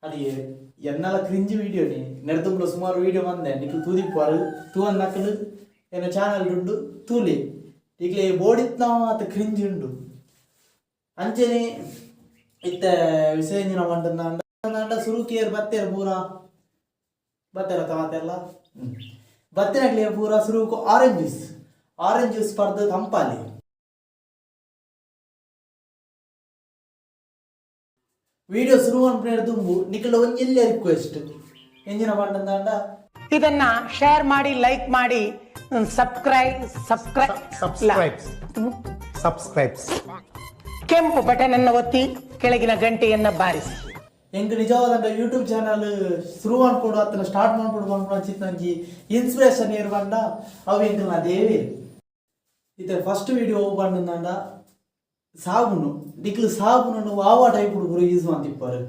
ಅದು ಎನ್ನಲ ಕ್ರಿಂಜ್ ವಿಡಿಯೋನಿ. ನೆರ್ದುಂಬುಲ ಸುಮಾರು ವಿಡಿಯೋ ಮಂದೆ, ನಿಕ್ಲು ತೂದಿಪ್ಪರು. ತೂವನ್ನಕಲು ಎನ್ನ ಚಾನಲ್ ಉಂಡು, ತೂಲಿ. ನಿಕ್ಲೆ ಬೋಡಿತ್ನ ಮಾತ ಕ್ರಿಂಜ್ ಉಂಡು. ಅಂಚನೆ ಇತ್ತೆ ವಿಷಯ ಎಂಜಿನ ಪಂಡಂದ, ಸುರುಕೇರ್ ಬತ್ತೆರ್ ಪೂರ ಬತ್ತೆರ ಮಾತೆಲ್ಲ ಬತ್ತಿನಕ್ಲೆ ಪೂರ ಸುರುಕು ಆರೆಂಜ್ ಜ್ಯೂಸ್, ಆರೆಂಜ್ ಜ್ಯೂಸ್ ಪರ್ದು ತಂಪಾಲಿ. ವಿಡಿಯೋ ಶುರು ಮನ್ಪುನೇಡ್ ದುಂಬು ನಿಕಲ್ಡ ಒಂಜಿ ಎಲ್ಯ ರಿಕ್ವೆಸ್ಟ್. ಎಂಜಿನ ಪಂಡಂದಾಂಡ, ಇದನ್ನ ಶೇರ್ ಮಾಡಿ, ಲೈಕ್ ಮಾಡಿ, ಸಬ್ಸ್ಕ್ರೈಬ್, ಸಬ್ಸ್ಕ್ರೈಬ್. Subscribes, subscribes. ಕೆಂಪು ಬಟನ್ ಅನ್ನು ಒತ್ತಿ, ಕೆಳಗಿನ ಗಂಟೆಯನ್ನ ಬಾರಿಸಿ. ಎಂಕ್ ನಿಜವಾದಂಡ ಯೂಟ್ಯೂಬ್ ಚಾನಲ್ ಶುರು ಮನ್ಪೊಡು ಅತ್ತನ ಸ್ಟಾರ್ಟ್ ಮನ್ಪೊಡು ಪನ್ಪುನ ಅಂಚಿತ್ತಿನ ಒಂಜಿ ಇನ್ಸ್ಪಿರೇಷನ್ ಏರ್ ಪಂಡ ಅವು ಎಂಕಲ್ನ ದೇವೆರ್. ಇತ್ತೆ ಫಸ್ಟ್ ವಿಡಿಯೋ ಒವು ಪಂಡಂದಾಂಡ, ಸಾಬೂನು. ನಿಕ್ಲು ಸಾಬೂನನ್ನು ವಾವ ಟೈಪ್ ಪೂರ ಯೂಸ್ ಮಂತಿಪ್ಪರು.